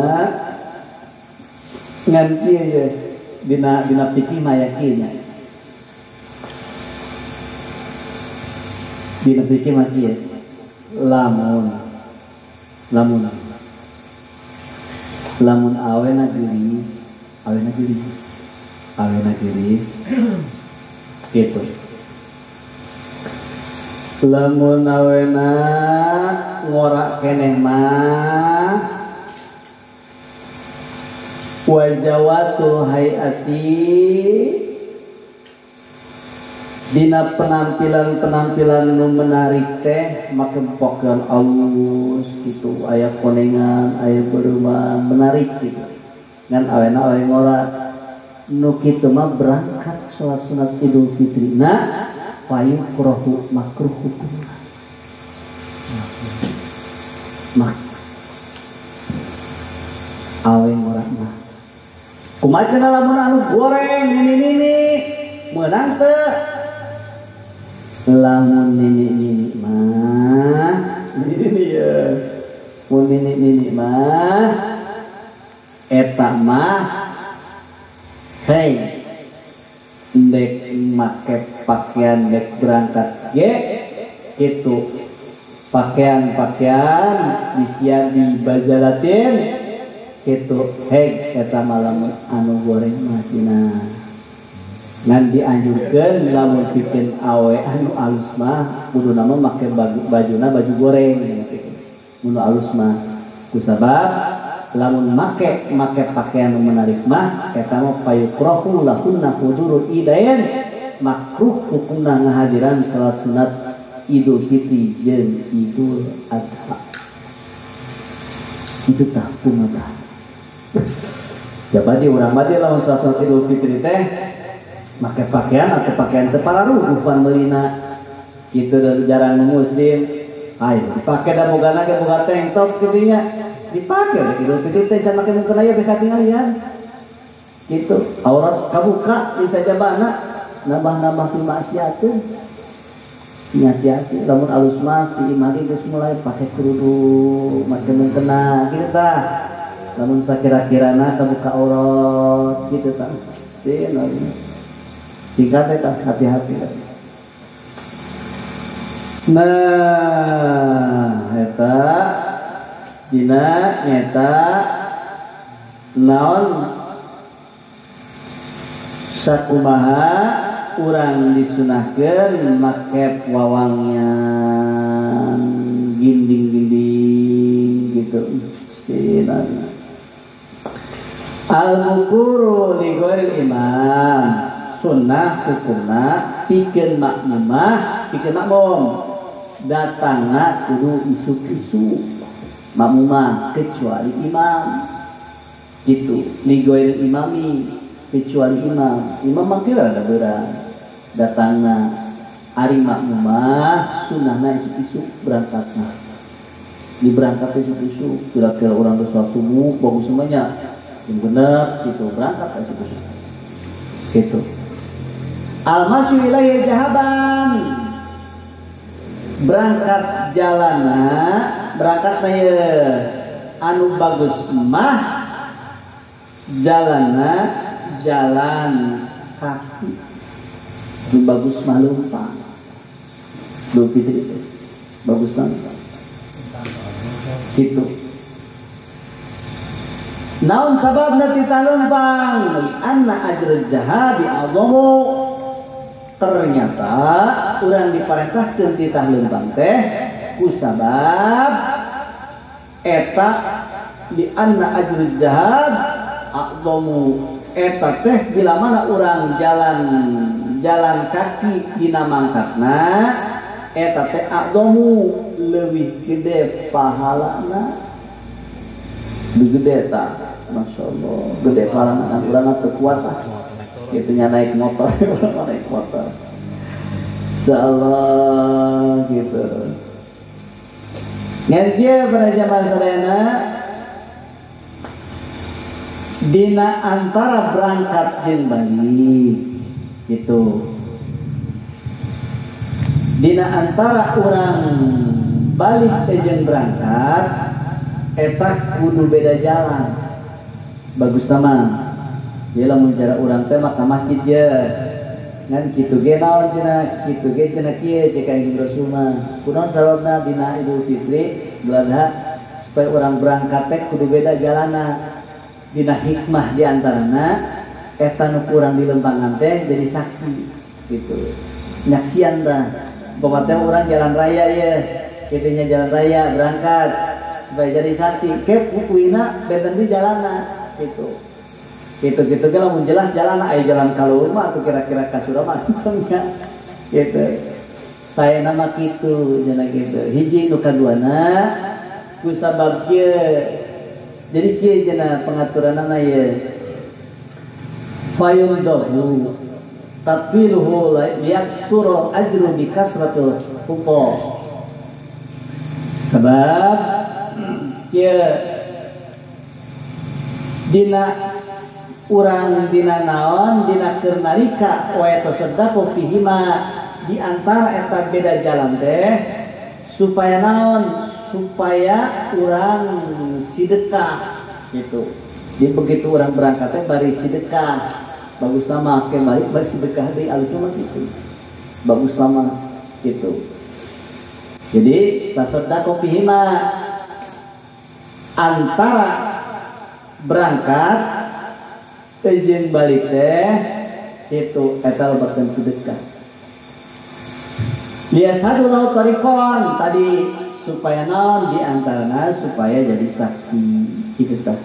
ngan kieu ye dina fikih mah aya kieu nya. Dina fikih mah kieu lamun lamun awena geulis awena geulis gitu. Lamun awena ngorak keneh mah wajawatu hayati dina penampilan-penampilan nu menarik teh make pakaian alus gitu aya konengan aya berumah menarik gitu ngan awena awe ngora nu kitu mah berangkat salat sunat Idul Fitri na fayukrohu makruh hukumna mak awe ngora mah kumaha cenah lamun anu goreng nini-nini meunang teu lamun nini-nini mah nini ya mun nini-nini mah eta mah hei ndek make pakaian ndek berangkat ge gitu pakaian-pakaian disian dibajalatin gitu hei eta malam anu goreng mah cenah ngan dianjurkeun lamun pikeun awe anu alus mah kuduna mah make bajuna baju goreng gitu. Mun alus mah kusabab lamun make pakaian nu menarik mah eta mah payukrohu lahunna hudurul idain makruh hukumna ngahadiran salat sunat Idul Fitri jeung Idul Adha. Itu tah kumaha. Jadi urang mah lamun salat sunat Idul Fitri teh make pakaian atau pakaian teu pararuguh pan meulina kitu jarang muslim ayo dipake da bogana ge boga tank top kitu nya dipake we Idul Fitri teh can make mungkin aya beh katinggalian kitu aurat kabuka bisa jabana nambah-nambah fi maksiateun hati-hati lamun alus mah ti imah geus mulai pake kerudung make mungkena kitu tah lamun sakira-kirana kabuka aurat kitu tah singkat ya, hati-hati. Nah, eta dina nyata naon Sakumaha urang disunahkeun make wawangian ginding-ginding gitu. Al-bukuru li ghairil imam sunnah hukumna pikeun makmumah pikeun makmum datangna kudu isuk-isuk makmumah kecuali imam gitu li ghairil imami kecuali imam imam mah kira ada beurang datangna ari makmumah sunnahna isuk-isuk berangkatna diberangkat isuk-isuk kira-kira orang ke sholat subuh bagus semuanya yang benar gitu berangkat isuk-isuk gitu. Al-masyu ilaihi jahaban berangkat jalana berangkat saya anu bagus mah jalana jalan kaki anu bagus mah lumpang Idul Fitri itu bagus banget gitu. Naon sababna tita lumpang anna ajrul jahabi adhamu ternyata urang diparentahkeun titah leumpang teh ku sabab eta di anna ajrul jahab a'zamu eta teh bila mana urang jalan jalan kaki dina mangkatna eta teh a'zamu leuwih gede pahalana gede ta masyaallah gede pahalana kan urang teu kuat ah kitu nya naik motor urang naik motor insyaallah gitu. Ngan kieu para jamaah sadayana dina antara berangkat jeung balik gitu. Dina antara urang balik jeung berangkat eta kudu beda jalan. Bagus mah. Ieu lamun cara urang teh mah ka masjid ye. Ngan kitu ge naon cenah, kitu ge cenah kieu cek Kanjeng Rasul mah. Kunaon sababna dina Idul Fitri, Idul Adha supaya urang berangkat teh kudu beda jalanna. Dina hikmah di antarana eta nu kurang di lempangan teh jadi saksi gitu. Nyaksian tah. Umpama teh urang jalan raya ye, kitu nya jalan raya berangkat supaya jadi saksi ke kukuina benten di jalanna gitu. Gitu-gitu ge lamun jelas jalan aya jalan kaluhur mah atuh kira-kira ka Surabaya nya gitu. Saya nama kitu cenah gitu. Hiji nu kaduana ku sabab kieu. Jadi kieu cenah pengaturanana ye. Fayundahu tatwiluhu liyaksura ajru bi kasratil huquq. Sebab kieu dina urang dina naon dina keur nalika wa yatasaddaqu fihima di antara eta beda jalan teh supaya naon supaya urang sidekah gitu. Jadi begitu urang berangkat teh bari sidekah bagus lama ke balik bari sidekah deui alus mah gitu. Bagus lama gitu. Jadi tasaddaqu fihima antara berangkat izin balik teh itu eta lebakan sedekah. Liyashhadu lahu tariqan tadi supaya naon di antarana supaya jadi saksi kitu tah.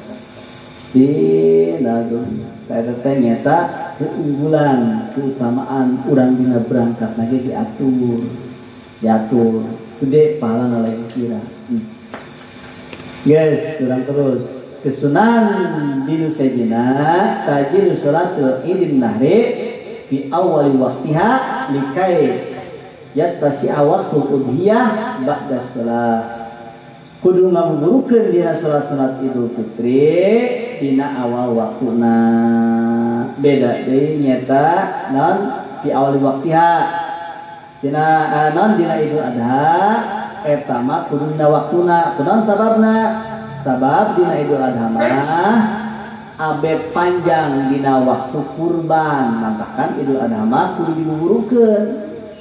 Istinadun eta teh nyata keunggulan keutamaan urang dina berangkat lagi diatur. Diatur gede pahala lain kira. Guys, urang terus kesunan dinu sajina tajilu salatul idin nahri fi awali waktiha likai yattasi'a waqtul udhiyah ba'da shalah. Kudu ngabuburukeun dina salat-salat Idul Fitri dina awal waktuna. Beda deui nyata non fi awali waktiha dina non dina Idul Adha eta mah kudu dina waktuna. Kunaon sababna? Sabab dina Idul Adha mah abe panjang dina waktu kurban, bahkan Idul Adha mah kudu dibuburukeun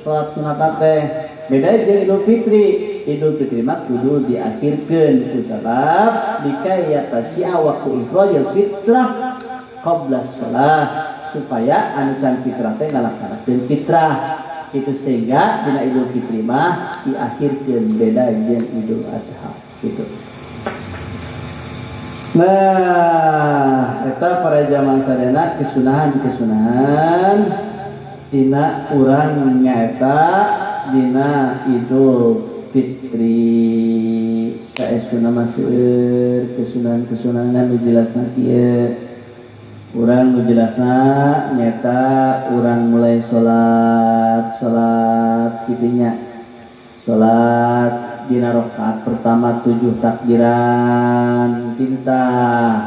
salat sunat teh. Beda jeung Idul Fitri. Idul Fitri mah kudu diakhirkeun ku sabab dikaya tasya waktu ikhrajul fitrah qabla shalah supaya anu can fitrah teh ngalaksanakeun fitrah itu sehingga dina Idul Fitri mah diakhirkeun beda jeung Idul Adha gitu. Nah, eta para jamaah sadayana kesunahan-kesunahan dina urang nyaeta dina Idul Fitri. Saestuna mah seueur kesunahan-kesunahan nu jelasna kieu. Urang nu jelasna nyaeta urang mulai salat kitu nya. Salat dina rakaat pertama 7 takbiran tintah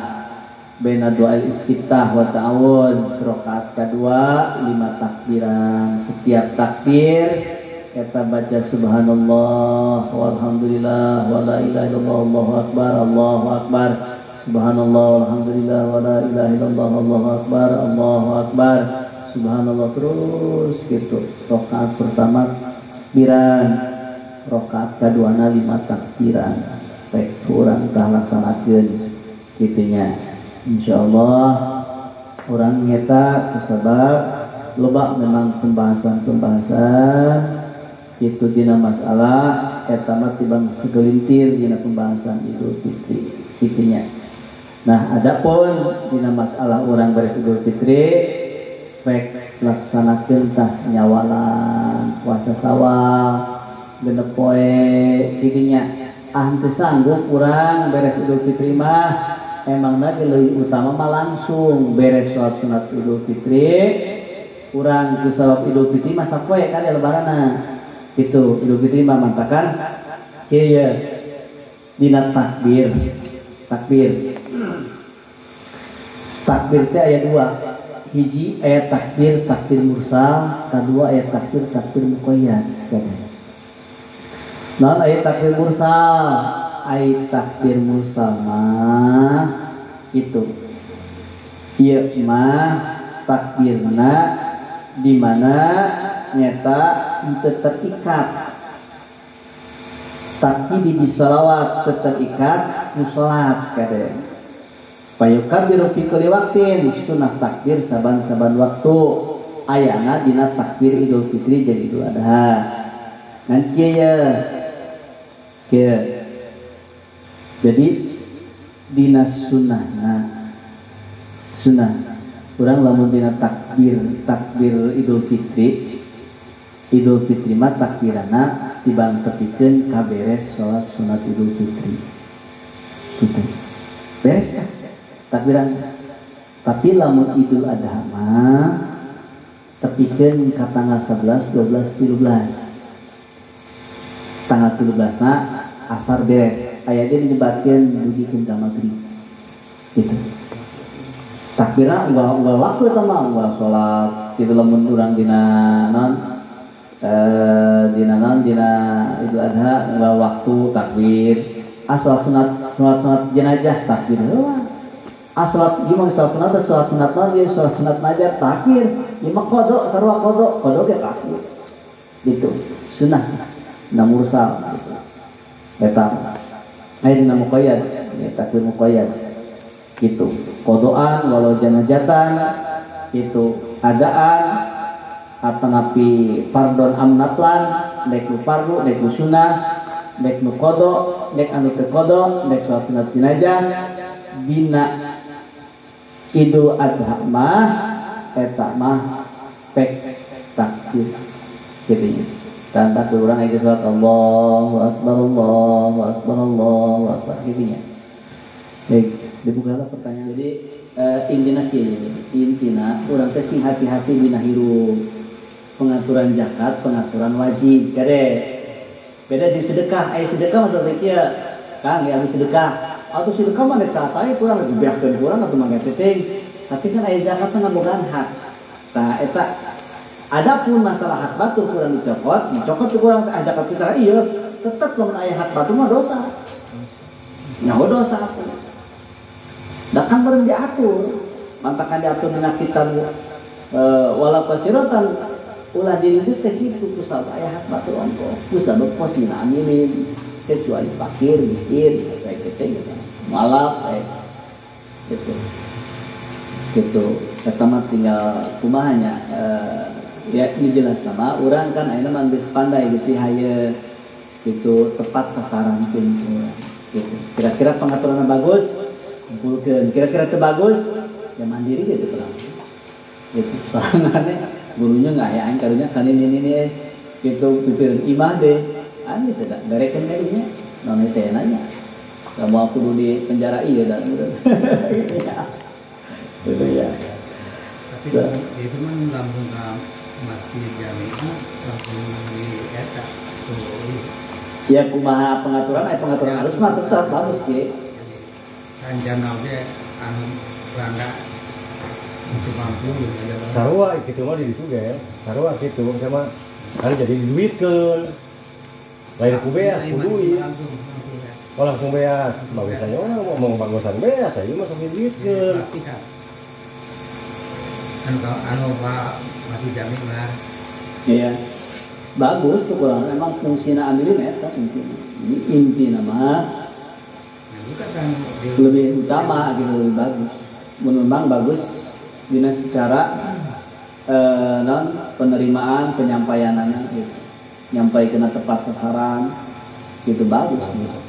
baina doa istiftah wa ta'awud. Rakaat kedua 5 takbiran. Setiap takbir kita baca subhanallah walhamdulillah wala ilaha illallah allahu akbar allahu akbar subhanallah walhamdulillah wala ilaha illallah allahu akbar allahu akbar subhanallah terus gitu. Rakaat pertama takbiran, rakaat kaduana 5 takbiran. Rek urang tah laksanakeun kitu nya. Insyaallah urang nyeta kusabab loba memang pembahasan-pembahasan itu dina masalah eta mah tibang segelintir dina pembahasan Idul Fitri kitu nya. Nah, adapun dina masalah urang beres Idul Fitri rek laksanakeun tah nyawalan puasa Sawal genep poe kitu nya. Ah teu sanggup urang beres Idul Fitri mah emangna leuwih utama mah langsung beres salat sunat Idul Fitri urang ku sabab Idul Fitri mah sapoe kan ya lebaranna itu Idul Fitri mah mantakan kieu ye dina takbir. Takbir takbir teh aya 2, hiji aya takbir takbir mursal, kadua aya takbir takbir muqayyad. Naon aya takbir mursal? Aya takbir mursal mah itu ieu mah takbirna di mana nyata teu terikat, tapi di sholawat teu terikat nu salat kade. Payukabiru fi kulli waqtin, sunah takbir saban-saban waktu ayana dina takbir Idul Fitri jeung Idul Adha. Ngan kieu ye kieu. Jadi dina sunahna sunah urang lamun dina takbir takbir Idul Fitri, Idul Fitri mah takbirana tibang tepikeun ka beres salat sunat Idul Fitri gitu. Beres ya takbiran. Tapi lamun Idul Adha mah tepikeun ka tanggal 11, 12, 13. Tanggal 13 na asar beres. Aya dia dinyebatkeun dugikeun ka magrib gitu. Takbirna unggal waktu eta mah unggal salat kitu lamun urang dina naon dina naon dina Idul Adha unggal waktu takbir. Salat sunat salat jenazah takbir heula. Salat ieu mah salat sunat salat sunat naon ieu salat sunat nazar takbir. Ieu mah qada sarua qada qada ge takbir. Gitu. Sunah na mursal gitu. Eta aya dina muqayyad, ya takbir muqayyad. Gitu. Qodoan walau janajatan itu adaan atanapi fardon amnatlan dek nu fardu dek nu sunnah dek nu qada dek anu teu qada dek salat sunat jenazah dina Idul Adha mah eta mah pek takbir kitu. Dan takbir urang aya salat Allahu akbar Allahu akbar Allahu akbar kitu nya. Baik, dibukalah pertanyaan. Jadi intina kieu, intina urang teh sing hati-hati dina hirup. Pengaturan zakat, pengaturan wajib. Kade beda di sedekah, aya sedekah masalah teh kieu. Kang, ya sedekah. Atau sedekah mah rek saha kurang rek beakeun kurang atau mah teuing. Tapi kan aya zakat mah ngabogaan hak. Tah eta adapun masalah hak batur kurang dicokot, dicokot teh kurang teh zakat fitrah ieu, tetep lamun aya hak batur mah dosa. Nyaho dosa atuh. Da kan bareng diatur, mantakan diatur dina kitab wala pasiratan ulah dirintis teh kitu kusabab aya hak batur ongko, kusabab posina amilin kecuali fakir, miskin, kayak gitu gitu. Mualaf kayak gitu. Gitu. Eta mah tinggal kumaha nya ya ini jelas nama urang kan ayeuna mah geus pandai gitu haye gitu tepat sasaran gitu. Kira-kira pengaturannya bagus, kumpulkeun. Kira-kira teu bagus, ya mandiri gitu kurang. Gitu sorangannya gurunya nggak aya aing karunya kan ini gitu pipireun imah deh. Anu geus eta berekeun karunya. Naon saya nanya. Da moal kudu di penjara ieu da. Gitu ya. Tapi itu mah langsung ke masjid jamiah langsung di eta. Ya kumaha pengaturan, pengaturan harus mah tetap bagus ki. Rencana oge anu rangga untuk mampu gitu. Sarua kitu mah di ditu ge. Sarua kitu sama kan jadi duitkeun. Lain ku beas ku duit. Oh langsung beas. Bagusannya orang mau bagusan beas aja mah sok duitkeun. Anu Pak masih jami mah. Iya. Bagus tuh kurang emang fungsina ambilin eta fungsina. Ini inti nama lebih utama gitu lebih bagus. Memang bagus dina secara non penerimaan penyampaiannya gitu. Nyampai kena tepat sasaran gitu bagus. Gitu.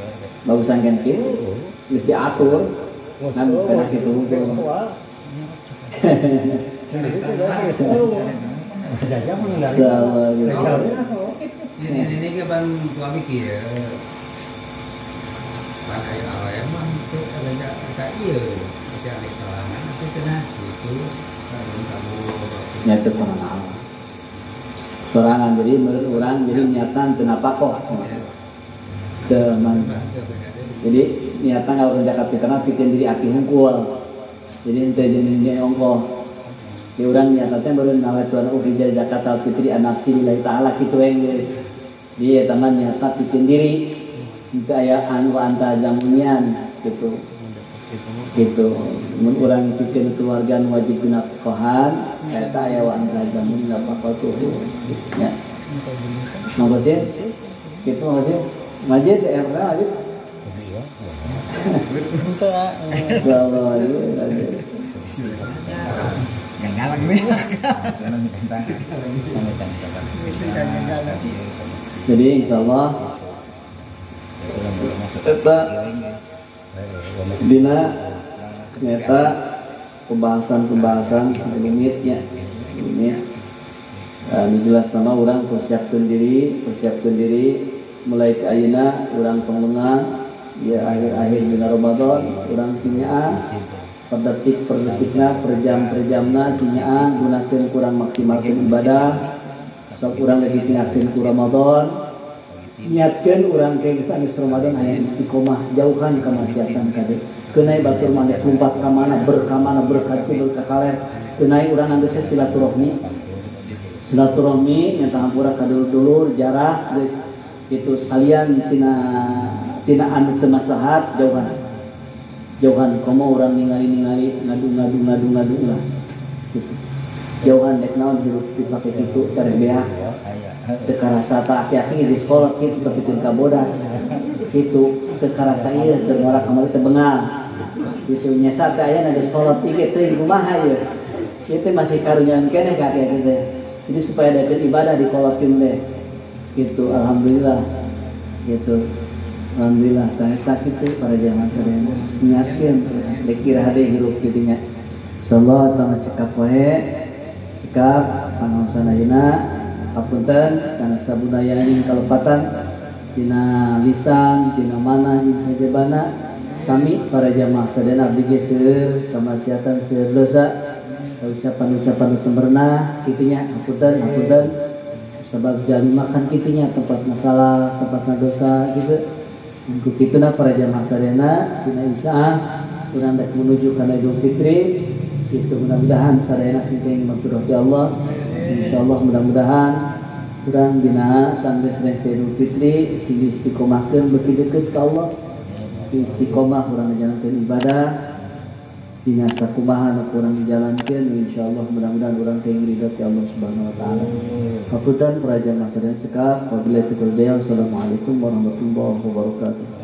Bagusan kan kitu. Geus diatur. Kan kena kitu. Ini ke ban tua mikir, ban ayo awal emang teu ada ka ieu, ada sorangan atuh cenah gitu. Nya teu pernah. Sorangan jadi menurut urang jadi niatan teu napakoh. Teu jadi niatan kalau zakat fitrah pikeun diri aki hungkul. Jadi henteu jadi ongkoh. Di urang niatan teh baru nawatuan ukhrija zakatal fitri an nafsi lillahi ta'ala kitu we geus. Di eta mah niatan pikeun diri. Henteu aya anu anta zamunian gitu. Gitu. Mun urang pikeun keluarga nu wajib dinafkahan eta aya wa anta zamun nafaqatuh ya. Mangga sih? Kitu mangga sih? Majid era majid. Insyaallah. Galang nih. Jadi insyaallah eta dina nyata pembahasan-pembahasan sejenisnya ini jelas nama orang persiapkan diri mulai ke ayeuna urang penglengah ya akhir-akhir dina Ramadan urang sinyaa per detik per detikna per jam per jamna sinyaa gunakeun kurang maksimalkeun ibadah sok urang lagi tinggalkeun ku Ramadan niatkeun urang ke geus anggeus Ramadan aya istiqomah jauhan kamaksiatan kade keunai batur mah lumpat ka mana berkamana berkatu berkakaler keunai urang anggeus silaturahmi nyata hampura ka dulur-dulur jarak geus kitu salian tina anu teu maslahat jauhan komo urang ningali-ningali ngadu-ngadu lah gitu jauhan dek naon hirup dipake kitu tareh beak teu karasa ta aki-aki di sekolah kitu tapi teu kabodas kitu teu karasa ieu teu ngora kamari teu bengal kitu nyesa teh aya di sekolah ieu teh kumaha ieu ieu teh masih karunyaan keneh ka aki-aki teh jadi supaya dapat ibadah dikolotin teh gitu alhamdulillah gitu alhamdulillah saya sakit tuh para jamaah sadayana niatkeun dikira hade hirup kitu nya insyaallah tangga cekap wae cekap pangaosan ayeuna hapunten kana sabudayaning kalepatan dina lisan dina manah jeung sajabana sami para jamaah sadayana abdi ge seueur kamaksiatan seueur dosa ucapan-ucapan nu teu merenah kitu nya hapunten sebab jalma kan kitu nya tempat masalah tempat dosa gitu untuk kituna para jamaah sadayana dina isaah urang dek menuju kana Idul Fitri itu mudah-mudahan sadayana sing teh maghfirah ti Allah insyaallah mudah-mudahan urang dina sanggeus rengse Idul Fitri sing istiqomahkeun beuki deukeut ka Allah istiqomah urang ngajalankeun ibadah dina sakumaha nu kurang dijalankeun insyaallah mudah-mudahan urang teh ridho ti Allah Subhanahu wa taala. Hapunten para jamaah sadayana cekap wabillahi taufiq wal hidayah. Wassalamualaikum warahmatullahi wabarakatuh.